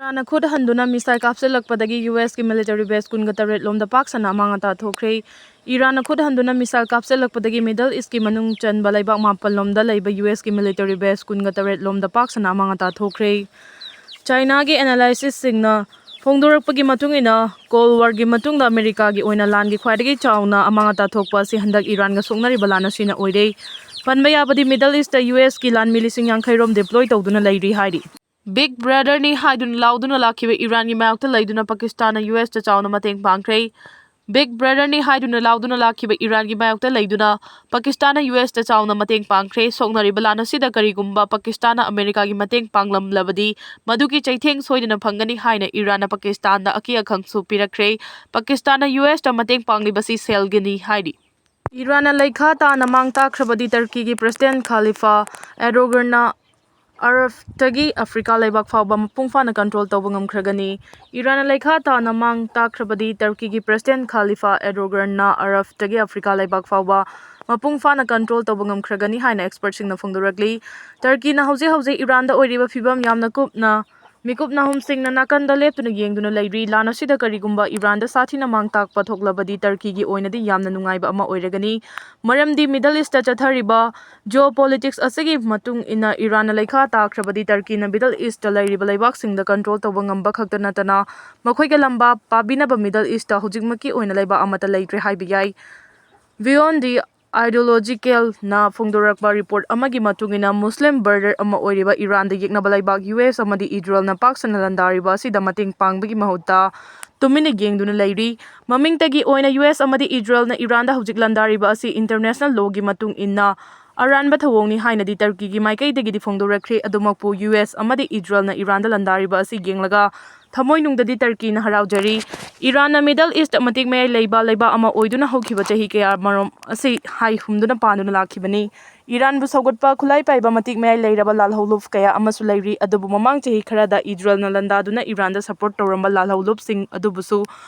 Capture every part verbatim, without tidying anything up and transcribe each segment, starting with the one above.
ꯏꯔꯥꯟꯅ ꯈꯨꯠ ꯍꯟꯗꯨꯅ missile ꯀꯥꯞꯁꯤꯜꯂꯛꯄꯗꯒꯤ U ꯑꯦꯁꯀꯤ military ꯕꯦꯁ ꯀꯨꯟꯒ ꯇꯔꯦꯠ ꯂꯣꯝꯗ ꯄꯥꯛ ꯁꯟꯅ ꯑꯃꯥꯡ ꯑꯇꯥ ꯊꯣꯛꯈ꯭ꯔꯦ꯫ ꯏꯔꯥꯟꯅ ꯈꯨꯠ ꯍꯟꯗꯨꯅ ꯃꯤꯁꯥꯏꯜ ꯀꯥꯞꯁꯤꯜꯂꯛꯄꯗꯒꯤ ꯃꯤꯗꯜ ꯏꯁꯀꯤ ꯃꯅꯨꯡ ꯆꯟꯕ ꯂꯩꯕꯥꯛ ꯃꯥꯄꯜ ꯂꯣꯝꯗ ꯂꯩꯕ ꯌꯨ ꯑꯦꯁꯀꯤ ꯃꯤꯂꯤꯇꯔꯤ ꯕꯦꯁ ꯀꯨꯟꯒ ꯇꯔꯦꯠ ꯂꯣꯝꯗ ꯄꯥꯛ ꯁꯟꯅ ꯑꯃꯥꯡ ꯑꯇꯥ ꯊꯣꯛꯈ꯭ꯔꯦ꯫ ꯆꯥꯏꯅꯥꯒꯤ ꯑꯦꯅꯥꯂꯥꯏꯁꯤꯁꯁꯤꯡꯅ ꯐꯣꯡꯗꯣꯔꯛꯄꯒꯤ ꯃꯇꯨꯡ ꯏꯟꯅ, ꯀꯣꯜ ꯋꯥꯔꯒꯤ ꯃꯇꯨꯡꯗ ꯑꯃꯦꯔꯤꯀꯥꯒꯤ ꯑꯣꯏꯅ ꯂꯥꯟꯒꯤ ꯈ꯭ꯋꯥꯏꯗꯒꯤ ꯆꯥꯎꯅ ꯑꯃꯥꯡ ꯑꯇꯥ ꯊꯣꯛꯄ ꯑꯁꯤ ꯍꯟꯗꯛ ꯏꯔꯥꯟꯒ ꯁꯣꯛꯅꯔꯤꯕ ꯂꯥꯟ ꯑꯁꯤꯅ ꯑꯣꯏꯔꯦ꯫ ꯄꯟꯕ ꯌꯥꯕꯗꯤ, ꯃꯤꯗꯜ ꯏꯁꯇ ꯌꯨ ꯑꯦꯁꯀꯤ ꯂꯥꯟꯃꯤ ꯂꯤꯁꯤꯡ ꯌꯥꯡꯈꯩ ꯔꯣꯝ ꯗꯤꯄ꯭ꯂꯣꯏ ꯇꯧꯗꯨꯅ ꯂꯩꯔꯤ ꯍꯥꯏꯔꯤ꯫ ꯕꯤꯛ ꯕ꯭ꯔꯗꯔꯅꯤ ꯍꯥꯏꯗꯨꯅ ꯂꯥꯎꯗꯨꯅ ꯂꯥꯛꯈꯤꯕ ꯏꯔꯥꯟꯒꯤ ꯃꯥꯌꯣꯛꯇ ꯂꯩꯗꯨꯅ ꯄꯥꯀꯤꯁꯇꯥꯟꯅ ꯌꯨ ꯑꯦꯁꯇ ꯆꯥꯎꯅ ꯃꯇꯦꯡ ꯄꯥꯡꯈ꯭ꯔꯦ꯫ ꯕꯤꯛ ꯕ꯭ꯔꯗꯔꯅꯤ ꯍꯥꯏꯗꯨꯅ ꯂꯥꯎꯗꯨꯅ ꯂꯥꯛꯈꯤꯕ ꯏꯔꯥꯟꯒꯤ ꯃꯥꯌꯣꯛꯇ ꯂꯩꯗꯨꯅ ꯄꯥꯀꯤꯁꯇꯥꯟꯅ ꯌꯨ ꯑꯦꯁꯇ ꯆꯥꯎꯅ ꯃꯇꯦꯡ ꯄꯥꯡꯈ꯭ꯔꯦ꯫ ꯁꯣꯛꯅꯔꯤꯕ ꯂꯥꯟ ꯑꯁꯤꯗ ꯀꯔꯤꯒꯨꯝꯕ ꯄꯥꯀꯤꯁꯇꯥꯟꯅ ꯑꯃꯦꯔꯤꯀꯥꯒꯤ ꯃꯇꯦꯡ ꯄꯥꯡꯂꯝꯂꯕꯗꯤ, ꯃꯗꯨꯒꯤ ꯆꯩꯊꯦꯡ ꯁꯣꯏꯗꯅ ꯐꯪꯒꯅꯤ ꯍꯥꯏꯅ ꯏꯔꯥꯟꯅ ꯄꯥꯀꯤꯁꯇꯥꯟꯗ ꯑꯀꯤ ꯑꯈꯪꯁꯨ ꯄꯤꯔꯛꯈ꯭ꯔꯦ꯫ ꯄꯥꯀꯤꯁꯇꯥꯟꯅ ꯌꯨ ꯑꯦꯁꯇ ꯃꯇꯦꯡ ꯄꯥꯡꯂꯤꯕꯁꯤ ꯁꯦꯜꯒꯤꯅꯤ ꯍꯥꯏꯔꯤ꯫ ꯏꯔꯥꯟꯅ ꯂꯩꯈꯥ ꯇꯥꯅ ꯃꯥꯡ ꯇꯥꯛꯈ꯭ꯔꯕꯗꯤ ꯇꯔꯀꯤꯒꯤ ꯄ꯭ꯔꯁꯤꯗꯦꯟ ꯈꯥꯂꯤꯐꯥ ꯑꯦꯔꯗꯣꯒꯟꯅ ꯑꯔꯕꯇꯒꯤ ꯑꯐ꯭ꯔꯤꯀꯥ ꯂꯩꯕꯥꯛ ꯐꯥꯎꯕ ꯃꯄꯨꯡ ꯐꯥꯅ ꯀꯟꯇ꯭ꯔꯣꯜ ꯇꯧꯕ ꯉꯝꯈ꯭ꯔꯒꯅꯤ꯫ ꯏꯔꯥꯟꯅ ꯂꯩꯈꯥ ꯇꯥꯅ ꯃꯥꯡ ꯇꯥꯛꯈ꯭ꯔꯕꯗꯤ ꯇꯔꯀꯤꯒꯤ ꯄ꯭ꯔꯁꯤꯗꯦꯟ ꯈꯥꯂꯤꯐꯥ ꯑꯦꯔꯗꯣꯒꯟꯅ ꯑꯔꯕꯇꯒꯤ ꯑꯐ꯭ꯔꯤꯀꯥ ꯂꯩꯕꯥꯛ ꯐꯥꯎꯕ ꯃꯄꯨꯡ ꯐꯥꯅ ꯀꯟꯇ꯭ꯔꯣꯜ ꯇꯧꯕ ꯉꯝꯈ꯭ꯔꯒꯅꯤ ꯍꯥꯏꯅ ꯑꯦꯛꯁꯄꯔꯠꯁꯤꯡꯅ ꯐꯣꯡꯗꯣꯔꯛꯂꯤ꯫ ꯇꯔꯀꯤꯅ ꯍꯧꯖꯤꯛ ꯍꯧꯖꯤꯛ ꯏꯔꯥꯟꯗ ꯑꯣꯏꯔꯤꯕ ꯐꯤꯕꯝ ꯌꯥꯝꯅ ꯀꯨꯞꯅ ꯃꯤꯀꯨꯞ ꯅꯥꯍꯨꯝꯁꯤꯡꯅ ꯅꯥꯀꯟꯗ ꯂꯦꯞꯇꯨꯅ ꯌꯦꯡꯗꯨꯅ ꯂꯩꯔꯤ꯫ ꯂꯥꯟ ꯑꯁꯤꯗ ꯀꯔꯤꯒꯨꯝꯕ ꯏꯔꯥꯟꯗ ꯁꯥꯊꯤꯅ ꯃꯥꯡ ꯇꯥꯛꯄ ꯊꯣꯛꯂꯕꯗꯤ ꯇꯔꯀꯤꯒꯤ ꯑꯣꯏꯅꯗꯤ ꯌꯥꯝꯅ ꯅꯨꯡꯉꯥꯏꯕ ꯑꯃ ꯑꯣꯏꯔꯒꯅꯤ꯫ ꯃꯔꯝꯗꯤ ꯃꯤꯗꯜ ꯏꯁꯇ ꯆꯠꯊꯔꯤꯕ ꯖꯤꯑꯣꯄꯣꯂꯤꯇꯤꯛꯁ ꯑꯁꯤꯒꯤ ꯃꯇꯨꯡ ꯏꯟꯅ ꯏꯔꯥꯟꯅ ꯂꯩꯈꯥ ꯇꯥꯈ꯭ꯔꯕꯗꯤ ꯇꯔꯀꯤꯅ ꯃꯤꯗꯜ ꯏꯁꯇ ꯂꯩꯔꯤꯕ ꯂꯩꯕꯥꯛꯁꯤꯡꯗ ꯀꯟꯇ꯭ꯔꯣꯜ ꯇꯧꯕ ꯉꯝꯕ ꯈꯛꯇ ꯅꯠꯇꯅ ꯃꯈꯣꯏꯒ ꯂꯝꯕꯥ ꯄꯥꯕꯤꯅꯕ ꯃꯤꯗꯜ ꯏꯁꯇ ꯍꯧꯖꯤꯛꯃꯛꯀꯤ ꯑꯣꯏꯅ ꯂꯩꯕꯥꯛ ꯑꯃꯠꯇ ꯂꯩꯇ꯭ꯔꯦ ꯍꯥꯏꯕ ꯌꯥꯏ꯫ ꯕꯤꯌꯣꯟ ꯗꯤ ꯑꯥꯏꯗꯤꯑꯣꯂꯣꯖꯤꯀꯦꯜꯅ ꯐꯣꯡꯗꯣꯔꯛꯄ ꯔꯤꯄꯣꯔꯠ ꯑꯃꯒꯤ ꯃꯇꯨꯡ ꯏꯟꯅ, ꯃꯨꯁꯂꯤꯝ ꯕ꯭ꯔꯗꯔ ꯑꯃ ꯑꯣꯏꯔꯤꯕ ꯏꯔꯥꯟꯗ ꯌꯦꯛꯅꯕ ꯂꯩꯕꯥꯛ ꯌꯨ ꯑꯦꯁ ꯑꯃꯗꯤ ꯏꯖꯔꯦꯜꯅ ꯄꯥꯛ ꯁꯟꯅ ꯂꯥꯟꯗꯥꯔꯤꯕ ꯑꯁꯤꯗ ꯃꯇꯦꯡ ꯄꯥꯡꯕꯒꯤ ꯃꯍꯨꯠꯇ ꯇꯨꯃꯤꯟꯅ ꯌꯦꯡꯗꯨꯅ ꯂꯩꯔꯤ꯫ ꯃꯃꯤꯡꯇꯒꯤ ꯑꯣꯏꯅ ꯌꯨ ꯑꯦꯁ ꯑꯃꯗꯤ ꯏꯖꯔꯦꯜꯅ ꯏꯔꯥꯟꯗ ꯍꯧꯖꯤꯛ ꯂꯥꯟꯗꯥꯔꯤꯕ ꯑꯁꯤ ꯏꯟꯇꯔꯅꯦꯁꯅꯦꯜ ꯂꯣꯒꯤ ꯃꯇꯨꯡ ꯏꯟꯅ ꯑꯔꯥꯟꯕ ꯊꯧꯑꯣꯡꯅꯤ ꯍꯥꯏꯅꯗꯤ ꯇꯔꯀꯤꯒꯤ ꯃꯥꯏꯀꯩꯗꯒꯤꯗꯤ ꯐꯣꯡꯗꯣꯔꯛꯈ꯭ꯔꯦ꯫ ꯑꯗꯨꯃꯛꯄꯨ ꯌꯨ ꯑꯦꯁ ꯑꯃꯗꯤ ꯏꯖꯔꯦꯜꯅ ꯏꯔꯥꯟꯗ ꯂꯥꯟꯗꯥꯔꯤꯕ ꯑꯁꯤ ꯌꯦꯡꯂꯒ ꯊꯃꯣꯏꯅꯨꯡꯗꯗꯤ ꯇꯔꯀꯤꯅ ꯍꯔꯥꯎꯖꯔꯤ꯫ ꯏꯔꯥꯟꯅ ꯃꯤꯗꯜ ꯏꯁꯇ ꯃꯇꯤꯛ ꯃꯌꯥꯏ ꯂꯩꯕ ꯂꯩꯕꯥꯛ ꯑꯃ ꯑꯣꯏꯗꯨꯅ ꯍꯧꯈꯤꯕ ꯆꯍꯤ ꯀꯌꯥ ꯃꯔꯨꯝ ꯑꯁꯤ ꯍꯥꯏ ꯍꯨꯝꯗꯨꯅ ꯄꯥꯟꯗꯨꯅ ꯂꯥꯛꯈꯤꯕꯅꯤ꯫ ꯏꯔꯥꯟꯕꯨ ꯁꯧꯒꯠꯄ ꯈꯨꯠꯂꯥꯏ ꯄꯥꯏꯕ ꯃꯇꯤꯛ ꯃꯌꯥꯏ ꯂꯩꯔꯕ ꯂꯥꯜꯍꯧꯂꯨꯞ ꯀꯌꯥ ꯑꯃꯁꯨ ꯂꯩꯔꯤ꯫ ꯑꯗꯨꯕꯨ ꯃꯃꯥꯡ ꯆꯍꯤ ꯈꯔꯗ ꯏꯖꯔꯦꯜꯅ ꯂꯥꯟꯗꯥꯗꯨꯅ ꯏꯔꯥꯟꯗ ꯁꯄꯣꯔꯠ ꯇꯧꯔꯝꯕ ꯂꯥꯜꯍꯧꯂꯨꯞꯁꯤꯡ ꯑꯗꯨꯕꯨꯁꯨ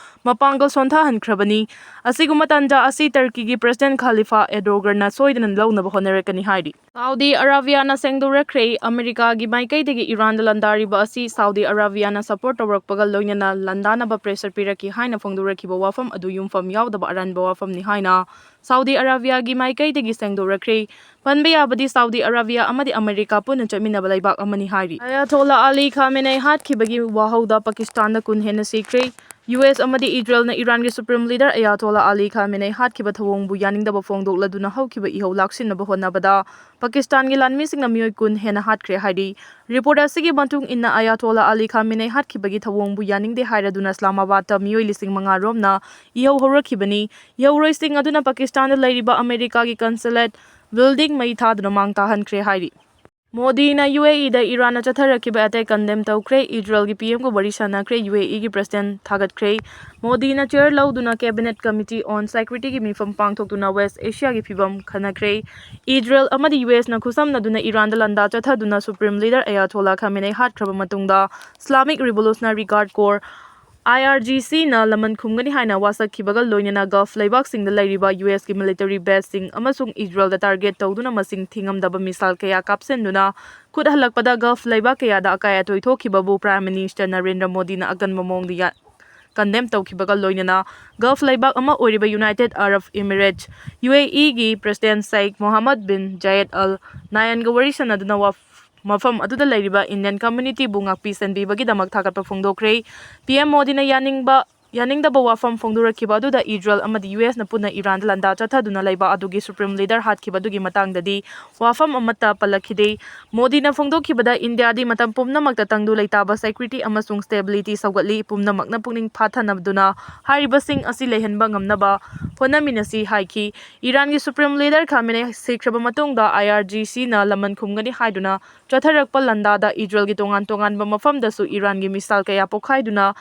ꯃꯄꯥꯡꯒꯜ ꯁꯣꯟꯊꯍꯟꯈ꯭ꯔꯕꯅꯤ꯫ ꯑꯁꯤꯒꯨꯝꯕ ꯇꯥꯟꯖꯥ ꯑꯁꯤ ꯇꯔꯀꯤꯒꯤ ꯄ꯭ꯔꯦꯁꯤꯗꯦꯟꯠ ꯈꯥꯂꯤꯐꯥ ꯑꯦꯔꯗꯣꯒꯥꯟꯅ ꯁꯣꯏꯗꯅ ꯂꯧꯅꯕ ꯍꯣꯠꯅꯔꯛꯀꯅꯤ ꯍꯥꯏꯔꯤ꯫ ꯁꯥꯎꯗꯤ ꯑꯔꯥꯕꯤꯌꯥꯅ ꯁꯦꯡꯗꯣꯔꯛꯈ꯭ꯔꯦ꯫ ꯑꯃꯦꯔꯤꯀꯥꯒꯤ ꯃꯥꯏꯀꯩꯗꯒꯤ ꯏꯔꯥꯟꯗ ꯂꯥꯟꯗꯥꯔꯤꯕ ꯑꯁꯤ ꯁꯥꯎꯗꯤ ꯑꯔꯥꯕꯤꯌꯥꯅ ꯁꯄꯣꯔꯠ ꯇꯧꯔꯛꯄꯒ ꯂꯣꯏꯅꯅ ꯂꯥꯟꯗꯥꯅꯕ ꯄ꯭ꯔꯦꯁꯔ ꯄꯤꯔꯛꯈꯤ ꯍꯥꯏꯅ ꯐꯣꯡꯗꯣꯔꯛꯈꯤꯕ ꯋꯥꯐꯝ ꯑꯗꯨ ꯌꯨꯝꯐꯝ ꯌꯥꯎꯗꯕ ꯑꯔꯥꯟꯕ ꯋꯥꯐꯝꯅꯤ ꯍꯥꯏꯅ ꯁꯥꯎꯗꯤ ꯑꯔꯥꯕꯤꯌꯥꯒꯤ ꯃꯥꯏꯀꯩꯗꯒꯤ ꯁꯦꯡꯗꯣꯔꯛꯈ꯭ꯔꯦ꯫ ꯄꯟꯕ ꯌꯥꯕꯗꯤ ꯁꯥꯎꯗꯤ ꯑꯔꯥꯕꯤꯌꯥ ꯑꯃꯗꯤ ꯑꯃꯦꯔꯤꯀꯥ ꯄꯨꯟꯅ ꯆꯠꯃꯤꯟꯅꯕ ꯂꯩꯕꯥꯛ ꯑꯃꯅꯤ ꯍꯥꯏꯔꯤ꯫ ꯑꯌꯥꯊꯣꯜꯂꯥ ꯑꯂꯤ ꯈꯥꯃꯦꯅꯦ ꯍꯥꯠꯈꯤꯕꯒꯤ ꯋꯥꯍꯧꯗ ꯄꯥꯀꯤꯁꯇꯥꯟꯗ ꯀꯨꯟ ꯍꯦꯟꯅ ꯁꯤꯈ꯭ꯔꯦ꯫ ꯌꯨ ꯑꯦꯁ ꯑꯃꯗꯤ ꯏꯖꯔꯦꯜꯅ ꯏꯔꯥꯟꯒꯤ ꯁꯨꯄ꯭ꯔꯤꯝ ꯂꯤꯗꯔ ꯑꯌꯥꯊꯣꯜꯂꯥ ꯑꯂꯤ ꯈꯥꯃꯦꯅꯦ ꯍꯥꯠꯈꯤꯕ ꯊꯧꯑꯣꯡꯕꯨ ꯌꯥꯅꯤꯡꯗꯕ ꯐꯣꯡꯗꯣꯛꯂꯗꯨꯅ ꯍꯧꯈꯤꯕ ꯏꯍꯧ ꯂꯥꯛꯁꯤꯟꯅꯕ ꯍꯣꯠꯅꯕꯗ ꯄꯥꯀꯤꯁꯇꯥꯟꯒꯤ ꯂꯥꯟꯃꯤꯁꯤꯡꯅ ꯃꯤꯑꯣꯏ ꯀꯨꯟ ꯍꯦꯟꯅ ꯍꯥꯠꯈ꯭ꯔꯦ ꯍꯥꯏꯔꯤ꯫ ꯔꯤꯄꯣꯔꯠ ꯑꯁꯤꯒꯤ ꯃꯇꯨꯡ ꯏꯟꯅ ꯑꯌꯥꯊꯣꯜꯂꯥ ꯑꯂꯤ ꯈꯥꯃꯦꯅꯦ ꯍꯥꯠꯈꯤꯕꯒꯤ ꯊꯧꯑꯣꯡꯕꯨ ꯌꯥꯅꯤꯡꯗꯦ ꯍꯥꯏꯔꯗꯨꯅ ꯏꯁꯂꯥꯃꯥꯕꯥꯗꯇ ꯃꯤꯑꯣꯏ ꯂꯤꯁꯤꯡ ꯃꯉꯥ ꯔꯣꯝꯅ ꯏꯍꯧ ꯍꯧꯔꯛꯈꯤꯕꯅꯤ꯫ ꯏꯍꯧꯔꯣꯏꯁꯤꯡ ꯑꯗꯨꯅ ꯄꯥꯀꯤꯁꯇꯥꯟꯗ ꯂꯩꯔꯤꯕ ꯑꯃꯦꯔꯤꯀꯥꯒꯤ ꯀꯟꯁꯨꯂꯦꯠ ꯕꯤꯜꯗꯤꯡ ꯃꯩ ꯊꯥꯗꯨꯅ ꯃꯥꯡ ꯇꯥꯍꯟꯈ꯭ꯔꯦ ꯍꯥꯏꯔꯤ꯫ ꯃꯣꯗꯤꯅ ꯌꯨ ꯑꯦ ꯏꯗ ꯏꯔꯥꯟꯅ ꯆꯠꯊꯔꯛꯈꯤꯕ ꯑꯦꯇꯦꯛ ꯀꯟꯗꯦꯝ ꯇꯧꯈ꯭ꯔꯦ꯫ ꯏꯖꯔꯦꯜꯒꯤ ꯄꯤ ꯑꯦꯝꯒ ꯋꯥꯔꯤ ꯁꯥꯟꯅꯈ꯭ꯔꯦ꯫ ꯌꯨ ꯑꯦ ꯏꯒꯤ ꯄ꯭ꯔꯦꯁꯤꯗꯦꯟꯠ ꯊꯥꯒꯠꯈ꯭ꯔꯦ꯫ ꯃꯣꯗꯤꯅ ꯆꯤꯌꯔ ꯂꯧꯗꯨꯅ ꯀꯦꯕꯤꯅꯦꯠ ꯀꯃꯤꯇꯤ ꯑꯣꯟ ꯁꯦꯀ꯭ꯌꯨꯔꯤꯇꯤꯒꯤ ꯃꯤꯐꯝ ꯄꯥꯡꯊꯣꯛꯇꯨꯅ ꯋꯦꯁ ꯑꯦꯁꯤꯌꯥꯒꯤ ꯐꯤꯕꯝ ꯈꯟꯅꯈ꯭ꯔꯦ꯫ ꯏꯖꯔꯦꯜ ꯑꯃꯗꯤ ꯌꯨ ꯑꯦꯁꯅ ꯈꯨꯠꯁꯝꯅꯗꯨꯅ ꯏꯔꯥꯟꯗ ꯂꯥꯟꯗꯥ ꯆꯠꯊꯗꯨꯅ ꯁꯨꯄ꯭ꯔꯤꯝ ꯂꯤꯗꯔ ꯑꯌꯥꯊꯣꯜꯂꯥ ꯈꯥꯃꯦꯅꯦ ꯍꯥꯠꯈ꯭ꯔꯕ ꯃꯇꯨꯡꯗ ꯏꯁꯂꯥꯃꯤꯛ ꯔꯤꯚꯣꯂꯨꯁꯅꯔꯤ ꯒꯥꯔꯗ ꯀꯣꯔ, ꯑꯥꯏ ꯑꯥꯔ ꯖꯤ ꯁꯤꯅ ꯂꯃꯟ ꯈꯨꯝꯒꯅꯤ ꯍꯥꯏꯅ ꯋꯥꯁꯛꯈꯤꯕꯒ ꯂꯣꯏꯅꯅ ꯒꯜꯐ ꯂꯩꯕꯥꯛꯁꯤꯡꯗ ꯂꯩꯔꯤꯕ ꯌꯨ ꯑꯦꯁꯀꯤ ꯃꯤꯂꯤꯇꯔꯤ ꯕꯦꯁꯁꯤꯡ ꯑꯃꯁꯨꯡ ꯏꯖꯔꯦꯜꯗ ꯇꯥꯔꯒꯦꯠ ꯇꯧꯗꯨꯅ ꯃꯁꯤꯡ ꯊꯤꯉꯝꯗꯕ ꯃꯤꯁꯥꯏꯜ ꯀꯌꯥ ꯀꯥꯞꯁꯤꯟꯗꯨꯅ ꯈꯨꯠ ꯍꯜꯂꯛꯄꯗ ꯒꯜꯐ ꯂꯩꯕꯥꯛ ꯀꯌꯥꯗ ꯑꯀꯥꯏ ꯑꯇꯣꯏ ꯊꯣꯛꯈꯤꯕꯕꯨ ꯄ꯭ꯔꯥꯏꯝ ꯃꯤꯅꯤꯁꯇꯔ ꯅꯔꯦꯟꯗ꯭ꯔ ꯃꯣꯗꯤꯅ ꯑꯀꯟꯕ ꯃꯑꯣꯡꯗ ꯌꯥ-, ꯀꯟꯗꯦꯝ ꯇꯧꯈꯤꯕꯒ ꯂꯣꯏꯅꯅ ꯒꯜꯐ ꯂꯩꯕꯥꯛ ꯑꯃ ꯑꯣꯏꯔꯤꯕ ꯌꯨꯅꯥꯏꯇꯦꯗ ꯑꯔꯕ ꯏꯃꯤꯔꯦꯠꯁ, ꯌꯨ ꯑꯦ ꯏꯒꯤ ꯄ꯭ꯔꯦꯁꯤꯗꯦꯟꯠ ꯁꯦꯈ ꯃꯣꯍꯝꯃꯗ ꯕꯤꯟ ꯖꯥꯌꯦꯗ ꯑꯜ ꯅꯥꯌꯥꯟꯒ ꯋꯥꯔꯤ ꯁꯥꯟꯅꯗꯨꯅ ꯋꯥꯐ-, ꯃꯐꯝ ꯑꯗꯨꯗ ꯂꯩꯔꯤꯕ ꯏꯟꯗꯤꯌꯟ ꯀꯝꯃ꯭ꯌꯨꯅꯤꯇꯤꯕꯨ ꯉꯥꯛꯄꯤ ꯁꯦꯟꯕꯤꯕꯒꯤꯗꯃꯛ ꯊꯥꯒꯠꯄ ꯐꯣꯡꯗꯣꯛꯈ꯭ꯔꯦ꯫ ꯄꯤ ꯑꯦꯝ ꯃꯣꯗꯤꯅ ꯌꯥꯅꯤꯡꯕ, ꯌꯥꯅꯤꯡꯗꯕ ꯋꯥꯐꯝ ꯐꯣꯡꯗꯣꯔꯛꯈꯤꯕ ꯑꯗꯨꯗ ꯏꯖꯔꯦꯜ ꯑꯃꯗꯤ ꯌꯨ ꯑꯦꯁꯅ ꯄꯨꯟꯅ ꯏꯔꯥꯟꯗ ꯂꯥꯟꯗꯥ ꯆꯠꯊꯗꯨꯅ ꯂꯩꯕ ꯑꯗꯨꯒꯤ ꯁꯨꯄ꯭ꯔꯤꯝ ꯂꯤꯗꯔ ꯍꯥꯠꯈꯤꯕ ꯑꯗꯨꯒꯤ ꯃꯇꯥꯡꯗꯗꯤ ꯋꯥꯐꯝ ꯑꯃꯠꯇ ꯄꯜꯂꯛꯈꯤꯗꯦ꯫ ꯃꯣꯗꯤꯅ ꯐꯣꯡꯗꯣꯛꯈꯤꯕꯗ ꯏꯟꯗꯤꯌꯥꯗꯤ ꯃꯇꯝ ꯄꯨꯝꯅꯃꯛꯇ ꯇꯪꯗꯨ ꯂꯩꯇꯥꯕ, ꯁꯦꯀ꯭ꯌꯨꯔꯤꯇꯤ ꯑꯃꯁꯨꯡ ꯁ꯭ꯇꯦꯕꯤꯂꯤꯇꯤ ꯁꯧꯒꯠꯂꯤ, ꯄꯨꯝꯅꯃꯛꯅ ꯄꯨꯛꯅꯤꯡ ꯐꯥꯊꯅꯗꯨꯅ ꯍꯥꯏꯔꯤꯕꯁꯤꯡ ꯑꯁꯤ ꯂꯩꯍꯟꯕ ꯉꯝꯅꯕ ꯍꯣꯠꯅꯃꯤꯟꯅꯁꯤ ꯍꯥꯏꯈꯤ꯫ ꯏꯔꯥꯟꯒꯤ ꯁꯨꯄ꯭ꯔꯤꯝ ꯂꯤꯗꯔ ꯈꯥꯃꯦꯅꯦ ꯁꯤꯈ꯭ꯔꯕ ꯃꯇꯨꯡꯗ ꯑꯥꯏ ꯑꯥꯔ ꯖꯤ ꯁꯤꯅ ꯂꯃꯟ ꯈꯨꯝꯒꯅꯤ ꯍꯥꯏꯗꯨꯅ ꯆꯠꯊꯔꯛꯄ ꯂꯥꯟꯗꯥꯗ ꯏꯖꯔꯦꯜꯒꯤ ꯇꯣꯉꯥꯟ ꯇꯣꯉꯥꯟꯕ ꯃꯐꯝꯗꯁꯨ ꯏꯔꯥꯟꯒꯤ ꯃꯤꯁꯥꯏꯜ ꯀꯌꯥ ꯄꯣꯈꯥꯏꯗꯨꯅ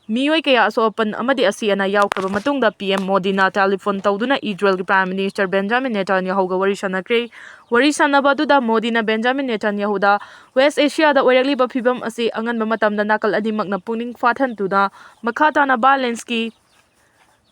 ꯃꯤꯑꯣꯏ ꯀꯌꯥ ꯑꯁꯣꯛ ꯑꯄꯟ ꯑꯃꯗꯤ ꯑꯁꯤ ꯑꯅꯥ ꯌꯥꯎꯈ꯭ꯔꯕ ꯃꯇꯨꯡꯗ, ꯄꯤ ꯑꯦꯝ ꯃꯣꯗꯤꯅ ꯇꯦꯂꯤꯐꯣꯟ ꯇꯧꯗꯨꯅ ꯏꯖꯔꯦꯜꯒꯤ ꯄ꯭ꯔꯥꯏꯝ ꯃꯤꯅꯤꯁꯇꯔ ꯕꯦꯟꯖꯥꯃꯤꯟ ꯅꯦꯇꯥꯟꯌꯥꯍꯨꯒ ꯋꯥꯔꯤ ꯁꯥꯟꯅꯈ꯭ꯔꯦ꯫ ꯋꯥꯔꯤ ꯁꯥꯟꯅꯕ ꯑꯗꯨꯗ ꯃꯣꯗꯤꯅ ꯕꯦꯟꯖꯥꯃꯤꯟ ꯅꯦꯇꯥꯟꯌꯥꯍꯨꯗ ꯋꯦꯁ ꯑꯦꯁꯤꯌꯥꯗ ꯑꯣꯏꯔꯛꯂꯤꯕ ꯐꯤꯚꯝ ꯑꯁꯤ ꯑꯉꯟꯕ ꯃꯇꯝꯗ ꯅꯥꯀꯜ ꯑꯅꯤꯃꯛꯅ ꯄꯨꯛꯅꯤꯡ ꯐꯥꯊꯟꯗꯨꯅ ꯃꯈꯥ ꯇꯥꯅ ꯚꯥꯏꯂꯦꯟꯁꯀꯤ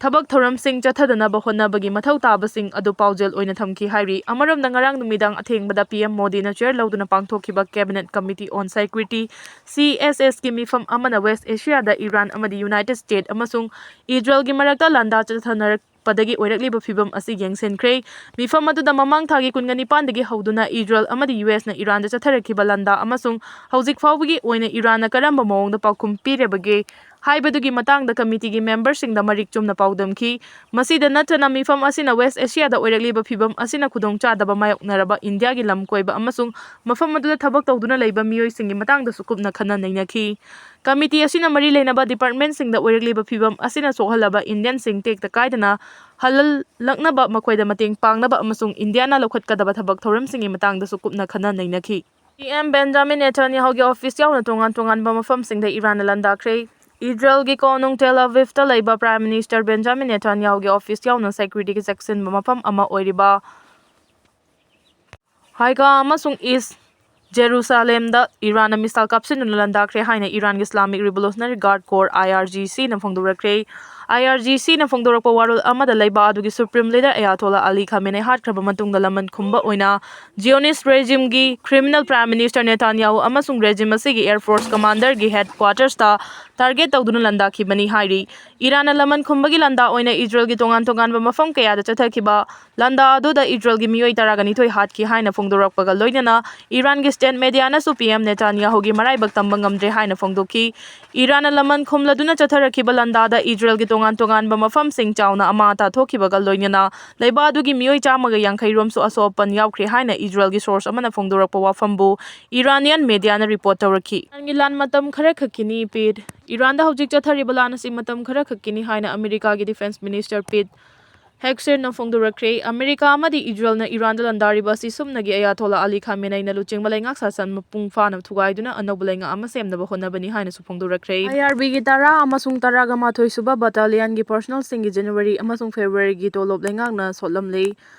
ꯊꯕꯛ ꯊꯧꯔꯝꯁꯤꯡ ꯆꯠꯊꯗꯅꯕ ꯍꯣꯠꯅꯕꯒꯤ ꯃꯊꯧ ꯇꯥꯕꯁꯤꯡ ꯑꯗꯨ ꯄꯥꯎꯖꯦꯜ ꯑꯣꯏꯅ ꯊꯝꯈꯤ ꯍꯥꯏꯔꯤ꯫ ꯑꯃꯔꯣꯝꯗ, ꯉꯔꯥꯡ ꯅꯨꯃꯤꯗꯥꯡ ꯑꯊꯦꯡꯕꯗ ꯄꯤ ꯑꯦꯝ ꯃꯣꯗꯤꯅ ꯆꯦꯌꯔ ꯂꯧꯗꯨꯅ ꯄꯥꯡꯊꯣꯛꯈꯤꯕ Cabinet Committee on Security, C S ꯑꯦꯁꯀꯤ ꯃꯤꯐꯝ ꯑꯃꯅ ꯋꯦꯁ ꯑꯦꯁꯤꯌꯥꯗ ꯏꯔꯥꯟ ꯑꯃꯗꯤ ꯌꯨꯅꯥꯏꯇꯦꯗ ꯁ꯭ꯇꯦꯠ ꯑꯃꯁꯨꯡ ꯏꯖꯔꯦꯜꯒꯤ ꯃꯔꯛꯇ ꯂꯥꯟꯗꯥ ꯆꯠꯊꯅꯔꯛꯄꯗꯒꯤ ꯑꯣꯏꯔꯛꯂꯤꯕ ꯐꯤꯚꯝ ꯑꯁꯤ ꯌꯦꯡꯁꯤꯟꯈ꯭ꯔꯦ꯫ ꯃꯤꯐꯝ ꯑꯗꯨꯗ ꯃꯃꯥꯡ ꯊꯥꯒꯤ ꯀꯨꯟꯒ ꯅꯤꯄꯥꯟꯗꯒꯤ ꯍꯧꯗꯨꯅ ꯏꯖꯔꯦꯜ ꯑꯃꯗꯤ ꯌꯨ ꯑꯦꯁꯅ ꯏꯔꯥꯟꯗ ꯆꯠꯊꯔꯛꯈꯤꯕ ꯂꯥꯟꯗꯥ ꯑꯃꯁꯨꯡ ꯍꯧꯖꯤꯛ ꯐꯥꯎꯕꯒꯤ ꯑꯣꯏꯅ ꯏꯔꯥꯟꯅ ꯀꯔꯝꯕ ꯃꯑꯣꯡꯗ ꯄꯥꯎꯈꯨꯝ ꯄꯤꯔꯕꯒꯦ ꯍꯥꯏꯕꯗꯨꯒꯤ ꯃꯇꯥꯡꯗ ꯀꯃꯤꯇꯤꯒꯤ ꯃꯦꯝꯕꯔꯁꯤꯡꯗ ꯃꯔꯤꯛ ꯆꯨꯝꯅ ꯄꯥꯎꯗꯝꯈꯤ꯫ ꯃꯁꯤꯗ ꯅꯠꯇꯅ, ꯃꯤꯐꯝ ꯑꯁꯤꯅ ꯋꯦꯁ ꯑꯦꯁꯤꯌꯥꯗ ꯑꯣꯏꯔꯛꯂꯤꯕ ꯐꯤꯚꯝ ꯑꯁꯤꯅ ꯈꯨꯗꯣꯡꯆꯥꯗꯕ ꯃꯥꯌꯣꯛꯅꯔꯕ ꯏꯟꯗꯤꯌꯥꯒꯤ ꯂꯝ ꯀꯣꯏꯕ ꯑꯃꯁꯨꯡ ꯃꯐꯝ ꯑꯗꯨꯗ ꯊꯕꯛ ꯇꯧꯗꯨꯅ ꯂꯩꯕ ꯃꯤꯑꯣꯏꯁꯤꯡꯒꯤ ꯃꯇꯥꯡꯗꯁꯨ ꯀꯨꯞꯅ ꯈꯟꯅ ꯅꯩꯅꯈꯤ꯫ ꯀꯃꯤꯇꯤ ꯑꯁꯤꯅ ꯃꯔꯤ ꯂꯩꯅꯕ ꯗꯤꯄꯥꯔꯠꯃꯦꯟꯁꯤꯡꯗ ꯑꯣꯏꯔꯛꯂꯤꯕ ꯐꯤꯚꯝ ꯑꯁꯤꯅ ꯁꯣꯛꯍꯜꯂꯕ ꯏꯟꯗꯤꯌꯟꯁꯤꯡ ꯇꯦꯛꯇ ꯀꯥꯏꯗꯅ ꯍꯜꯍꯜꯂꯛꯅꯕ ꯃꯈꯣꯏꯗ ꯃꯇꯦꯡ ꯄꯥꯡꯅꯕ ꯑꯃꯁꯨꯡ ꯏꯟꯗꯤꯌꯥꯅ ꯂꯧꯈꯠꯀꯗꯕ ꯊꯕꯛ ꯊꯧꯔꯝꯁꯤꯡꯒꯤ ꯃꯇꯥꯡꯗꯁꯨ ꯀꯨꯞꯅ ꯈꯟꯅ ꯅꯩꯅꯈꯤ꯫ ꯄꯤ ꯑꯦꯝ ꯕꯦꯟꯖꯥꯃꯤꯟ ꯅꯦꯇꯥꯟꯌꯥꯍꯨꯒꯤ ꯑꯣꯐꯤꯁ ꯌꯥꯎꯅ ꯇꯣꯉꯥꯟ ꯇꯣꯉꯥꯟꯕ ꯃꯐꯝꯁꯤꯡꯗ ꯏꯔꯥꯟꯅ ꯂꯥꯟꯗꯥꯈ꯭ꯔꯦ꯫ ꯏꯖꯔꯦꯜꯒꯤ ꯀꯣꯅꯨꯡ ꯇꯦꯜ ꯑꯚꯤꯚꯇ ꯂꯩꯕ ꯄ꯭ꯔꯥꯏꯝ ꯃꯤꯅꯤꯁꯇꯔ ꯕꯦꯟꯖꯥꯃꯤꯟ ꯅꯦꯇꯥꯟꯌꯥꯍꯨꯒꯤ ꯑꯣꯐꯤꯁ ꯌꯥꯎꯅ ꯁꯦꯀ꯭ꯌꯨꯔꯤꯇꯤꯒꯤ ꯆꯦꯛꯁꯤꯟꯕ ꯃꯐꯝ ꯑꯃ ꯑꯣꯏꯔꯤꯕ ꯍꯥꯏꯒꯥ ꯑꯃꯁꯨꯡ ꯏꯁ ꯖꯦꯔꯨꯁꯥꯂꯦꯝꯗ ꯏꯔꯥꯟꯅ ꯃꯤꯁꯥꯏꯜ ꯀꯥꯞꯁꯤꯟꯗꯨꯅ ꯂꯥꯟꯗꯥꯈ꯭ꯔꯦ ꯍꯥꯏꯅ ꯏꯔꯥꯟꯒꯤ ꯏꯁꯂꯥꯃꯤꯛ ꯔꯤꯚꯣꯂꯨꯁꯅꯔꯤ ꯒꯥꯔꯗ ꯀꯣꯔ, ꯑꯥꯏ ꯑꯥꯔ ꯖꯤ ꯁꯤꯅ ꯐꯣꯡꯗꯣꯔꯛꯈ꯭ꯔꯦ꯫ ꯑꯥꯏ ꯑꯥꯔ ꯖꯤ ꯁꯤꯅ ꯐꯣꯡꯗꯣꯔꯛꯄ ꯋꯥꯔꯣꯜ ꯑꯃꯗ, ꯂꯩꯕꯥꯛ ꯑꯗꯨꯒꯤ ꯁꯨꯄ꯭ꯔꯤꯝ ꯂꯤꯗꯔ ꯑꯌꯥꯇꯣꯂꯥ ꯑꯂꯤ ꯈꯥꯃꯦꯅꯦ ꯍꯥꯠꯈ꯭ꯔꯕ ꯃꯇꯨꯡꯗ ꯂꯃꯟ ꯈꯨꯝꯕ ꯑꯣꯏꯅ ꯖꯤꯑꯣꯅꯤꯁ ꯔꯦꯖꯤꯝꯒꯤ ꯀ꯭ꯔꯤꯃꯤꯅꯦꯜ ꯄ꯭ꯔꯥꯏꯝ ꯃꯤꯅꯤꯁꯇꯔ ꯅꯦꯇꯥꯟꯌꯥꯍꯨ ꯑꯃꯁꯨꯡ ꯔꯦꯖꯤꯝ ꯑꯁꯤꯒꯤ ꯑꯦꯌꯔ ꯐꯣꯔꯁ ꯀꯃꯥꯟꯗꯔꯒꯤ ꯍꯦꯗ ꯀ꯭ꯋꯥꯇꯔꯁꯇ ꯇꯥꯔꯒꯦꯠ ꯇꯧꯗꯨꯅ ꯂꯥꯟꯗꯥꯈꯤꯕꯅꯤ ꯍꯥꯏꯔꯤ꯫ ꯏꯔꯥꯟꯅ ꯂꯃꯟ ꯈꯨꯝꯕꯒꯤ ꯂꯥꯟꯗꯥ ꯑꯣꯏꯅ ꯏꯖꯔꯦꯜꯒꯤ ꯇꯣꯉꯥꯟ ꯇꯣꯉꯥꯟꯕ ꯃꯐꯝ ꯀꯌꯥꯗ ꯆꯠꯊꯈꯤꯕ ꯂꯥꯟꯗꯥ ꯑꯗꯨꯗ ꯏꯖꯔꯦꯜꯒꯤ ꯃꯤꯑꯣꯏ ꯇꯔꯥꯒ ꯅꯤꯊꯣꯏ ꯍꯥꯠꯈꯤ ꯍꯥꯏꯅ ꯐꯣꯡꯗꯣꯔꯛꯄꯒ ꯂꯣꯏꯅꯅ ꯏꯔꯥꯟꯒꯤ ꯁ꯭ꯇꯦꯠ ꯃꯦꯗꯤꯌꯥꯅꯁꯨ ꯄꯤ ꯑꯦꯝ ꯅꯦꯇꯥꯟꯌꯥꯍꯨꯒꯤ ꯃꯔꯥꯏꯕꯛ ꯇꯝꯕ ꯉꯝꯗ꯭ꯔꯦ ꯍꯥꯏꯅ ꯐꯣꯡꯗꯣꯛꯈꯤ꯫ ꯏꯔꯥꯟꯅ ꯂꯃꯟ ꯈꯨꯝꯂꯗꯨꯅ ꯆꯠꯊꯔꯛꯈꯤꯕ ꯂꯥꯟꯗꯥꯗ ꯏꯖꯔꯦꯜꯒꯤ ꯇꯣꯉꯥꯟ ꯇꯣꯉꯥꯟꯕ ꯃꯐꯝꯁꯤꯡ ꯆꯥꯎꯅ ꯑꯃꯥꯡ ꯑꯇꯥ ꯊꯣꯛꯈꯤꯕꯒ ꯂꯣꯏꯅꯅ ꯂꯩꯕꯥꯛ ꯑꯗꯨꯒꯤ ꯃꯤꯑꯣꯏ ꯆꯥꯝꯃꯒ ꯌꯥꯡꯈꯩ ꯔꯣꯝꯁꯨ ꯑꯁꯣꯛ ꯑꯄꯟ ꯌꯥꯎꯈ꯭ꯔꯦ ꯍꯥꯏꯅ ꯏꯖꯔꯦꯜꯒꯤ ꯁꯣꯔꯁ ꯑꯃꯅ ꯐꯣꯡꯗꯣꯔꯛꯄ ꯋꯥꯐꯝꯕꯨ ꯏꯔꯥꯅꯤꯌꯟ ꯃꯦꯗꯤꯌꯥꯅ ꯔꯤꯄꯣꯔꯠ ꯇꯧꯔꯛꯈꯤ꯫ ꯏꯔꯥꯟꯒꯤ ꯂꯥꯟ ꯃꯇꯝ ꯈꯔꯈꯛꯀꯤꯅꯤ, ꯄꯤꯠ꯫ ꯏꯔꯥꯟꯗ ꯍꯧꯖꯤꯛ ꯆꯠꯊꯔꯤꯕ ꯂꯥꯟ ꯑꯁꯤ ꯃꯇꯝ ꯈꯔꯈꯛꯀꯤꯅꯤ ꯍꯥꯏꯅ ꯑꯃꯦꯔꯤꯀꯥꯒꯤ ꯗꯤꯐꯦꯟꯁ ꯃꯤꯅꯤꯁꯇꯔ ꯄꯤꯠ ꯍꯦꯛꯁꯦꯔꯅ ꯐꯣꯡꯗꯣꯔꯛꯈ꯭ꯔꯦ꯫ ꯑꯃꯦꯔꯤꯀꯥ ꯑꯃꯗꯤ ꯏꯖꯔꯦꯜꯅ ꯏꯔꯥꯟꯗ ꯂꯥꯟꯗꯥꯔꯤꯕ ꯑꯁꯤ ꯁꯨꯞꯅꯒꯤ ꯑꯌꯥꯊꯣꯂꯥ ꯑꯂꯤ ꯈꯥꯃꯦꯅꯩꯅ ꯂꯨꯆꯤꯡꯕ ꯂꯩꯉꯥꯛ ꯁꯥꯁꯟ ꯃꯄꯨꯡ ꯐꯥꯅ ꯊꯨꯒꯥꯏꯗꯨꯅ ꯑꯅꯧꯕ ꯂꯩꯉꯥꯛ ꯑꯃ ꯁꯦꯝꯅꯕ ꯍꯣꯠꯅꯕꯅꯤ ꯍꯥꯏꯅꯁꯨ ꯐꯣꯡꯗꯣꯔꯛꯈ꯭ꯔꯦ꯫ ꯑꯥꯏ ꯑꯥꯔ ꯕꯤꯒꯤ ꯇꯔꯥ ꯑꯃꯁꯨꯡ ꯇꯔꯥꯒ ꯃꯥꯊꯣꯏ ꯁꯨꯕ ꯕꯠꯇꯥꯂꯤꯌꯟꯒꯤ ꯄꯔꯁꯅꯦꯜꯁꯤꯡꯒꯤ ꯖꯅꯋꯥꯔꯤ ꯑꯃꯁꯨꯡ ꯐꯦꯕ꯭ꯔꯨꯋꯥꯔꯤꯒꯤ ꯇꯣꯂꯣꯞ ꯂꯩꯉꯥꯛꯅ ꯁꯣꯠꯂꯝꯂꯦ꯫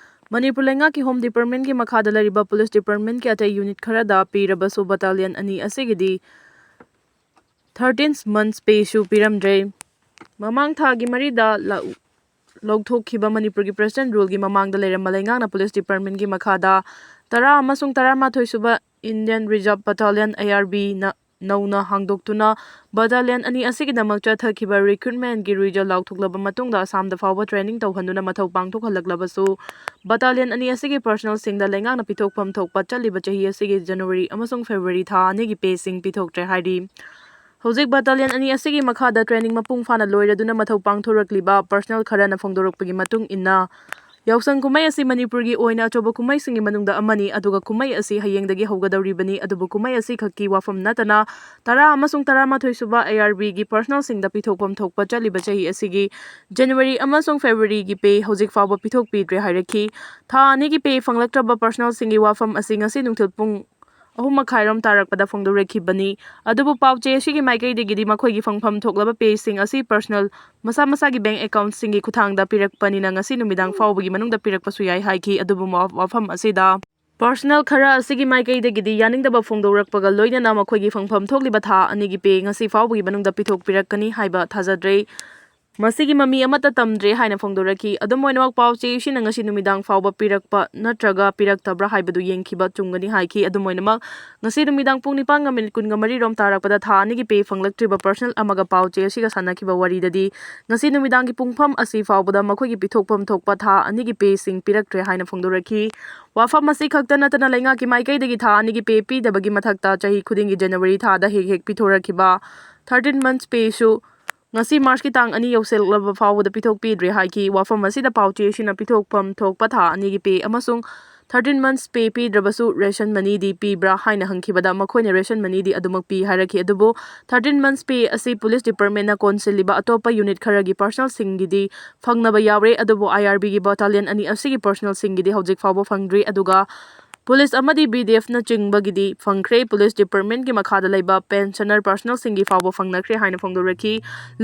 ꯃꯅꯤꯄꯨꯔ ꯂꯩꯉꯥꯛꯀꯤ ꯍꯣꯝ ꯗꯤꯄꯥꯔꯠꯃꯦꯟꯒꯤ ꯃꯈꯥꯗ ꯂꯩꯔꯤꯕ ꯄꯨꯂꯤꯁ ꯗꯤꯄꯥꯔꯠꯃꯦꯟꯒꯤ ꯑꯇꯩ ꯌꯨꯅꯤꯠ ꯈꯔꯗ ꯄꯤꯔꯕꯁꯨ ꯕꯠꯇꯥꯂꯤꯌꯟ ꯑꯅꯤ ꯑꯁꯤꯒꯤꯗꯤ ꯊꯥꯔꯇꯤꯟ ꯃꯟꯁ ꯄꯦꯁꯨ ꯄꯤꯔꯝꯗ꯭ꯔꯦ꯫ ꯃꯃꯥꯡ ꯊꯥꯒꯤ ꯃꯔꯤꯗ ꯂꯧ-, ꯂꯧꯊꯣꯛꯈꯤꯕ ꯃꯅꯤꯄꯨꯔꯒꯤ ꯄ꯭ꯔꯦꯁꯤꯗꯦꯟꯠ ꯔꯨꯜꯒꯤ ꯃꯃꯥꯡꯗ ꯂꯩꯔꯝꯕ ꯂꯩꯉꯥꯛꯅ ꯄꯨꯂꯤꯁ ꯗꯤꯄꯥꯔꯠꯃꯦꯟꯒꯤ ꯃꯈꯥꯗ ꯇꯔꯥ ꯑꯃꯁꯨꯡ ꯇꯔꯥꯃꯥꯊꯣꯏ ꯁꯨꯕ ꯏꯟꯗꯤꯌꯟ ꯔꯤꯖꯔꯚ ꯕꯠꯇꯥꯂꯤꯌꯟ, ꯑꯥꯏ ꯑꯥꯔ ꯕꯤꯅ ꯅꯧꯅ ꯍꯥꯡꯗꯣꯛꯇꯨꯅ ꯕꯠꯇꯥꯂꯤꯌꯟ ꯑꯅꯤ ꯑꯁꯤꯒꯤꯗꯃꯛ ꯆꯠꯊꯈꯤꯕ ꯔꯤꯀ꯭ꯔꯨꯠꯃꯦꯟꯒꯤ ꯔꯤꯖꯜ ꯂꯥꯎꯊꯣꯛꯂꯕ ꯃꯇꯨꯡꯗ ꯑꯁꯥꯝꯗ ꯐꯥꯎꯕ ꯇ꯭ꯔꯦꯅꯤꯡ ꯇꯧꯍꯟꯗꯨꯅ ꯃꯊꯧ ꯄꯥꯡꯊꯣꯛꯍꯜꯂꯛꯂꯕꯁꯨ, ꯕꯠꯇꯥꯂꯤꯌꯟ ꯑꯅꯤ ꯑꯁꯤꯒꯤ ꯄꯔꯁꯅꯦꯜꯁꯤꯡꯗ ꯂꯩꯉꯥꯛꯅ ꯄꯤꯊꯣꯛꯐꯝ ꯊꯣꯛꯄ ꯆꯠꯂꯤꯕ ꯆꯍꯤ ꯑꯁꯤꯒꯤ ꯖꯅꯋꯥꯔꯤ ꯑꯃꯁꯨꯡ ꯐꯦꯕ꯭ꯔꯨꯋꯥꯔꯤ ꯊꯥ ꯑꯅꯤꯒꯤ ꯄꯦꯁꯤꯡ ꯄꯤꯊꯣꯛꯇ꯭ꯔꯦ ꯍꯥꯏꯔꯤ꯫ ꯍꯧꯖꯤꯛ ꯕꯠꯇꯥꯂꯤꯌꯟ ꯑꯅꯤ ꯑꯁꯤꯒꯤ ꯃꯈꯥꯗ ꯇ꯭ꯔꯦꯅꯤꯡ ꯃꯄꯨꯡ ꯐꯥꯅ ꯂꯣꯏꯔꯗꯨꯅ ꯃꯊꯧ ꯄꯥꯡꯊꯣꯔꯛꯂꯤꯕ ꯄꯔꯁꯅꯦꯜ ꯈꯔꯅ ꯐꯣꯡꯗꯣꯔꯛꯄꯒꯤ ꯃꯇꯨꯡ ꯏꯟꯅ, ꯌꯥꯎꯁꯪ ꯀꯨꯝꯍꯩ ꯑꯁꯤ ꯃꯅꯤꯄꯨꯔꯒꯤ ꯑꯣꯏꯅ ꯑꯆꯧꯕ ꯀꯨꯝꯍꯩꯁꯤꯡꯒꯤ ꯃꯅꯨꯡꯗ ꯑꯃꯅꯤ, ꯑꯗꯨꯒ ꯀꯨꯝꯍꯩ ꯑꯁꯤ ꯍꯌꯦꯡꯗꯒꯤ ꯍꯧꯒꯗꯧꯔꯤꯕꯅꯤ꯫ ꯑꯗꯨꯕꯨ ꯀꯨꯝꯍꯩ ꯑꯁꯤ ꯈꯛꯀꯤ ꯋꯥꯐꯝ ꯅꯠꯇꯅ ꯇꯔꯥ ꯑꯃꯁꯨꯡ ꯇꯔꯥꯃꯥꯊꯣꯏ ꯁꯨꯕ ꯑꯥꯏ ꯑꯥꯔ ꯕꯤꯒꯤ ꯄꯔꯁꯅꯦꯜꯁꯤꯡꯗ ꯄꯤꯊꯣꯛꯐꯝ ꯊꯣꯛꯄ ꯆꯠꯂꯤꯕ ꯆꯍꯤ ꯑꯁꯤꯒꯤ ꯖꯅꯋꯥꯔꯤ ꯑꯃꯁꯨꯡ ꯐꯦꯕ꯭ꯔꯨꯋꯥꯔꯤꯒꯤ ꯄꯦ ꯍꯧꯖꯤꯛ ꯐꯥꯎꯕ ꯄꯤꯊꯣꯛꯄꯤꯗ꯭ꯔꯦ ꯍꯥꯏꯔꯛꯈꯤ꯫ ꯊꯥ ꯑꯅꯤꯒꯤ ꯄꯦ ꯐꯪꯂꯛꯇ꯭ꯔꯕ ꯄꯔꯁꯅꯦꯜꯁꯤꯡꯒꯤ ꯋꯥꯐꯝ ꯑꯁꯤ ꯉꯁꯤ ꯅꯨꯡꯊꯤꯜ ꯄꯨꯡ ꯑꯍꯨꯝ ꯃꯈꯥꯏꯔꯣꯝ ꯇꯥꯔꯛꯄꯗ ꯐꯣꯡꯗꯣꯔꯛꯈꯤꯕꯅꯤ꯫ ꯑꯗꯨꯕꯨ ꯄꯥꯎ ꯆꯦ ꯑꯁꯤꯒꯤ ꯃꯥꯏꯀꯩꯗꯒꯤꯗꯤ ꯃꯈꯣꯏꯒꯤ ꯐꯪꯐꯝ ꯊꯣꯛꯂꯕ ꯄꯦꯁꯤꯡ ꯑꯁꯤ ꯄꯔꯁꯅꯦꯜ ꯃꯁꯥ ꯃꯁꯥꯒꯤ ꯕꯦꯡꯛ ꯑꯦꯀꯥꯎꯟꯠꯁꯤꯡꯒꯤ ꯈꯨꯠꯊꯥꯡꯗ ꯄꯤꯔꯛꯄꯅꯤꯅ ꯉꯁꯤ ꯅꯨꯃꯤꯗꯥꯡ ꯐꯥꯎꯕꯒꯤ ꯃꯅꯨꯡꯗ ꯄꯤꯔꯛꯄꯁꯨ ꯌꯥꯏ ꯍꯥꯏꯈꯤ꯫ ꯑꯗꯨꯕꯨ ꯃ-, ꯋꯥꯐꯝ ꯑꯁꯤꯗ ꯄꯔꯁꯅꯦꯜ ꯈꯔ ꯑꯁꯤꯒꯤ ꯃꯥꯏꯀꯩꯗꯒꯤꯗꯤ ꯌꯥꯅꯤꯡꯗꯕ ꯐꯣꯡꯗꯣꯔꯛꯄꯒ ꯂꯣꯏꯅꯅ ꯃꯈꯣꯏꯒꯤ ꯐꯪꯐꯝ ꯊꯣꯛꯂꯤꯕ ꯊꯥ ꯑꯅꯤꯒꯤ ꯄꯦ ꯉꯁꯤ ꯐꯥꯎꯕꯒꯤ ꯃꯅꯨꯡꯗ ꯄꯤꯊꯣꯛꯄꯤꯔꯛꯀꯅꯤ ꯍꯥꯏꯕ ꯊꯥꯖꯗ꯭ꯔꯦ꯫ ꯃꯁꯤꯒꯤ ꯃꯃꯤ ꯑꯃꯠꯇ ꯇꯝꯗ꯭ꯔꯦ ꯍꯥꯏꯅ ꯐꯣꯡꯗꯣꯔꯛꯈꯤ꯫ ꯑꯗꯨꯝ ꯑꯣꯏꯅꯃꯛ, ꯄꯥꯎ ꯆꯦ ꯑꯁꯤꯅ ꯉꯁꯤ ꯅꯨꯃꯤꯗꯥꯡ ꯐꯥꯎꯕ ꯄꯤꯔꯛꯄ ꯅꯠꯇ꯭ꯔꯒ ꯄꯤꯔꯛꯇꯕ꯭ꯔꯥ ꯍꯥꯏꯕꯗꯨ ꯌꯦꯡꯈꯤꯕ ꯆꯨꯝꯒꯅꯤ ꯍꯥꯏꯈꯤ꯫ ꯑꯗꯨꯝ ꯑꯣꯏꯅꯃꯛ, ꯉꯁꯤ ꯅꯨꯃꯤꯗꯥꯡ ꯄꯨꯡ ꯅꯤꯄꯥꯟꯒ ꯃꯤꯅꯤꯠ ꯀꯨꯟꯃꯔꯤꯔꯣꯝ ꯇꯥꯔꯛꯄꯗ ꯊꯥ ꯑꯅꯤꯒꯤ ꯄꯦ ꯐꯪꯂꯛꯇ꯭ꯔꯤꯕ ꯄꯔꯁꯅꯦꯜ ꯑꯃꯒ ꯄꯥꯎ ꯆꯦ ꯑꯁꯤꯒ ꯁꯥꯟꯅꯈꯤꯕ ꯋꯥꯔꯤꯗꯗꯤ, ꯉꯁꯤ ꯅꯨꯃꯤꯗꯥꯡꯒꯤ ꯄꯨꯡꯐꯝ ꯑꯁꯤ ꯐꯥꯎꯕꯗ ꯃꯈꯣꯏꯒꯤ ꯄꯤꯊꯣꯛꯐꯝ ꯊꯣꯛꯄ ꯊꯥ ꯑꯅꯤꯒꯤ ꯄꯦꯁꯤꯡ ꯄꯤꯔꯛꯇ꯭ꯔꯦ ꯍꯥꯏꯅ ꯐꯣꯡꯗꯣꯔꯛꯈꯤ꯫ ꯋꯥꯐꯝ ꯑꯁꯤ ꯈꯛꯇ ꯅꯠꯇꯅ, ꯂꯩꯉꯥꯛꯀꯤ ꯃꯥꯏꯀꯩꯗꯒꯤ ꯊꯥ ꯑꯅꯤꯒꯤ ꯄꯦ ꯄꯤꯗꯕꯒꯤ ꯃꯊꯛꯇ, ꯆꯍꯤ ꯈꯨꯗꯤꯡꯒꯤ ꯖꯅꯋꯥꯔꯤ ꯊꯥꯗ ꯍꯦꯛ ꯍꯦꯛ ꯄꯤꯊꯣꯔꯛꯈꯤꯕ ꯊꯥꯔꯇꯤꯟ ꯃꯟꯁ ꯄꯦꯁꯨ ꯉꯁꯤ ꯃꯥꯔꯆꯀꯤ ꯇꯥꯡ ꯑꯅꯤ ꯌꯧꯁꯤꯜꯂꯛꯂꯕ ꯐꯥꯎꯕꯗ ꯄꯤꯊꯣꯛꯄꯤꯗ꯭ꯔꯦ ꯍꯥꯏꯈꯤ꯫ ꯋꯥꯐꯝ ꯑꯁꯤꯗ ꯄꯥꯎ ꯆꯦꯁꯤꯅ ꯄꯤꯊꯣꯛꯐꯝ ꯊꯣꯛꯄ ꯊꯥ ꯑꯅꯤꯒꯤ ꯄꯦ ꯑꯃꯁꯨꯡ thirteen months pay ꯄꯤꯗ꯭ꯔꯕꯁꯨ ration money ꯗꯤ ꯄꯤꯕ꯭ꯔꯥ ꯍꯥꯏꯅ ꯍꯪꯈꯤꯕꯗ ꯃꯈꯣꯏꯅ ration money ꯗꯤ ꯑꯗꯨꯃꯛ ꯄꯤ ꯍꯥꯏꯔꯛꯈꯤ꯫ ꯑꯗꯨꯕꯨ thirteen months pay ꯑꯁꯤ police department ꯅ ꯀꯣꯟꯁꯤꯜꯂꯤꯕ ꯑꯇꯣꯞꯄ unit ꯈꯔꯒꯤ personnel ꯁꯤꯡꯒꯤꯗꯤ ꯐꯪꯅꯕ ꯌꯥꯎꯔꯦ꯫ ꯑꯗꯨꯕꯨ I R B ꯒꯤ battalion ꯑꯅꯤ ꯑꯁꯤꯒꯤ personnel ꯁꯤꯡꯒꯤꯗꯤ ꯍꯧꯖꯤꯛ ꯐꯥꯎꯕ ꯐꯪꯗ꯭ꯔꯤ꯫ ꯑꯗꯨꯒ police ꯑꯃꯗꯤ B D F ꯅꯆꯤꯡꯕꯒꯤꯗꯤ ꯐꯪꯈ꯭ꯔꯦ꯫ Police department ꯀꯤ ꯃꯈꯥꯗ ꯂꯩꯕ pensioner personnel ꯁꯤꯡꯒꯤ ꯐꯥꯎꯕ ꯐꯪꯅꯈ꯭ꯔꯦ ꯍꯥꯏꯅ ꯐꯣꯡꯗꯣꯔꯛꯈꯤ꯫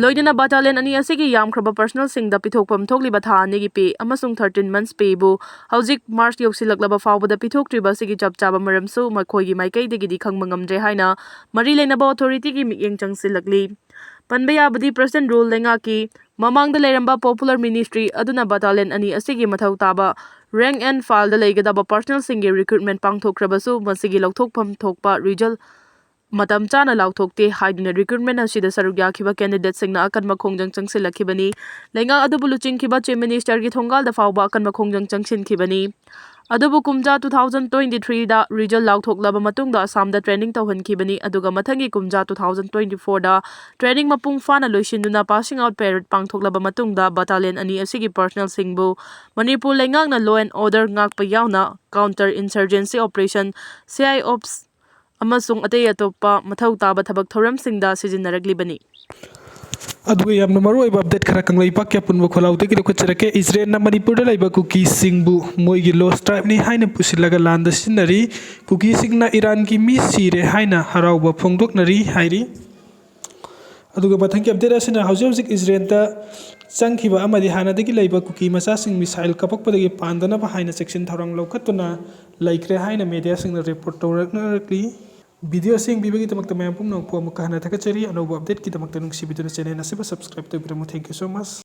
ꯂꯣꯏꯅꯅ battalion ꯑꯅꯤ ꯑꯁꯤꯒꯤ ꯌꯥꯝꯈ꯭ꯔꯕ personnel ꯁꯤꯡꯗ ꯄꯤꯊꯣꯛꯐꯝ ꯊꯣꯛꯂꯤꯕ ꯊꯥ ꯑꯅꯤꯒꯤ pay ꯑꯃꯁꯨꯡ thirteen months pay ꯕꯨ ꯍꯧꯖꯤꯛ March ꯌꯧꯁꯤꯜꯂꯛꯂꯕ ꯐꯥꯎꯕꯗ ꯄꯤꯊꯣꯛꯇ꯭ꯔꯤꯕ ꯑꯁꯤꯒꯤ ꯆꯞ ꯆꯥꯕ ꯃꯔꯝꯁꯨ ꯃꯈꯣꯏꯒꯤ ꯃꯥꯏꯀꯩꯗꯒꯤꯗꯤ ꯈꯪꯕ ꯉꯝꯗ꯭ꯔꯦ ꯍꯥꯏꯅ ꯃꯔꯤ ꯂꯩꯅꯕ authority ꯒꯤ ꯃꯤꯠꯌꯦꯡ ꯆꯪꯁꯤꯜꯂꯛꯂꯤ꯫ ꯄꯟꯕ ꯌꯥꯕꯗꯤ President Rule ꯂꯩꯉꯥꯛꯀꯤ ꯃꯃꯥꯡꯗ ꯂꯩꯔꯝꯕ Popular Ministry ꯑꯗꯨꯅ battalion ꯑꯅꯤ ꯑꯁꯤꯒꯤ ꯃꯊꯧ ꯇꯥꯕ rank and file ꯗ ꯂꯩꯒꯗꯕ personnel ꯁꯤꯡꯒꯤ recruitment ꯄꯥꯡꯊꯣꯛꯈ꯭ꯔꯕꯁꯨ ꯃꯁꯤꯒꯤ ꯂꯧꯊꯣꯛꯐꯝ ꯊꯣꯛꯄ result ꯃꯇꯝ ꯆꯥꯅ ꯂꯥꯎꯊꯣꯛꯇꯦ ꯍꯥꯏꯗꯨꯅ recruitment ꯑꯁꯤꯗ ꯁꯔꯨꯛ ꯌꯥꯈꯤꯕ candidate ꯁꯤꯡꯅ ꯑꯀꯟꯕ ꯈꯣꯡꯖꯪ ꯆꯪꯁꯤꯜꯂꯛꯈꯤꯕꯅꯤ꯫ ꯂꯩꯉꯥꯛ ꯑꯗꯨꯕꯨ ꯂꯨꯆꯤꯡꯈꯤꯕ Chief Minister ꯒꯤ ꯊꯣꯡꯒꯥꯜꯗ ꯐꯥꯎꯕ ꯑꯀꯟꯕ ꯈꯣꯡꯖꯪ ꯆꯪꯁꯤꯟꯈꯤꯕꯅꯤ꯫ ꯑꯗꯨꯕꯨ ꯀꯨꯝꯖꯥ two thousand twenty three ꯗ result ꯂꯥꯎꯊꯣꯛꯂꯕ ꯃꯇꯨꯡꯗ ꯑꯁꯥꯝꯗ training ꯇꯧꯍꯟꯈꯤꯕꯅꯤ꯫ ꯑꯗꯨꯒ ꯃꯊꯪꯒꯤ ꯀꯨꯝꯖꯥ two thousand twenty four ꯗ training ꯃꯄꯨꯡ ꯐꯥꯅ ꯂꯣꯏꯁꯤꯟꯗꯨꯅ passing out parade ꯄꯥꯡꯊꯣꯛꯂꯕ ꯃꯇꯨꯡꯗ battalion ꯑꯅꯤ ꯑꯁꯤꯒꯤ personnel ꯁꯤꯡꯕꯨ ꯃꯅꯤꯄꯨꯔ ꯂꯩꯉꯥꯛꯅ law and order ꯉꯥꯛꯄ ꯌꯥꯎꯅ counter insurgency operation, C I ops ꯑꯃꯁꯨꯡ ꯑꯇꯩ ꯑꯇꯣꯞꯄ ꯃꯊꯧ ꯇꯥꯕ ꯊꯕꯛ ꯊꯧꯔꯝꯁꯤꯡꯗ ꯁꯤꯖꯤꯟꯅꯔꯛꯂꯤꯕꯅꯤ꯫ ꯑꯗꯨꯒ ꯌꯥꯝꯅ ꯃꯔꯨꯑꯣꯏꯕ update ꯈꯔ ꯀꯪꯂꯩꯄꯥꯛꯀꯤ ꯑꯄꯨꯟꯕ ꯈꯣꯜꯂꯥꯎꯗꯒꯤ ꯂꯧꯈꯠꯆꯔꯛꯀꯦ꯫ ꯏꯖꯔꯦꯜꯅ ꯃꯅꯤꯄꯨꯔꯗ ꯂꯩꯕ ꯀꯨꯀꯤꯁꯤꯡꯕꯨ ꯃꯣꯏꯒꯤ lost tribe ꯅꯤ ꯍꯥꯏꯅ ꯄꯨꯁꯤꯜꯂꯒ ꯂꯥꯟꯗ ꯁꯤꯖꯤꯟꯅꯔꯤ꯫ ꯀꯨꯀꯤꯁꯤꯡꯅ ꯏꯔꯥꯟꯒꯤ ꯃꯤ ꯁꯤꯔꯦ ꯍꯥꯏꯅ ꯍꯔꯥꯎꯕ ꯐꯣꯡꯗꯣꯛꯅꯔꯤ ꯍꯥꯏꯔꯤ꯫ ꯑꯗꯨꯒ ꯃꯊꯪꯒꯤ update ꯑꯁꯤꯅ ꯍꯧꯖꯤꯛ ꯍꯧꯖꯤꯛ ꯏꯖꯔꯦꯜꯗ ꯆꯪꯈꯤꯕ ꯑꯃꯗꯤ ꯍꯥꯟꯅꯗꯒꯤ ꯂꯩꯕ ꯀꯨꯀꯤ ꯃꯆꯥꯁꯤꯡ missile ꯀꯥꯞꯄꯛꯄꯗꯒꯤ ꯄꯥꯟꯗꯅꯕ ꯍꯥꯏꯅ ꯆꯦꯛꯁꯤꯟ ꯊꯧꯔꯥꯡ ꯂꯧꯈꯠꯇꯨꯅ ꯂꯩꯈ꯭ꯔꯦ ꯍꯥꯏꯅ media ꯁꯤꯡꯅ report ꯇꯧꯔꯛꯅꯔꯛꯂꯤ꯫ Video ꯑꯁꯤ ꯌꯦꯡꯕꯤꯕꯒꯤꯗꯃꯛꯇ ꯃꯌꯥꯝ ꯄꯨꯝꯅꯃꯛꯄꯨ ꯑꯃꯨꯛꯀ ꯍꯟꯅ ꯊꯥꯒꯠꯆꯔꯤ꯫ ꯑꯅꯧꯕ update ꯀꯤꯗꯃꯛꯇ ꯅꯨꯡꯁꯤꯕꯤꯗꯨꯅ channel ꯑꯁꯤꯕꯨ subscribe ꯇꯧꯕꯤꯔꯝꯃꯨ꯫ Thank you so much꯫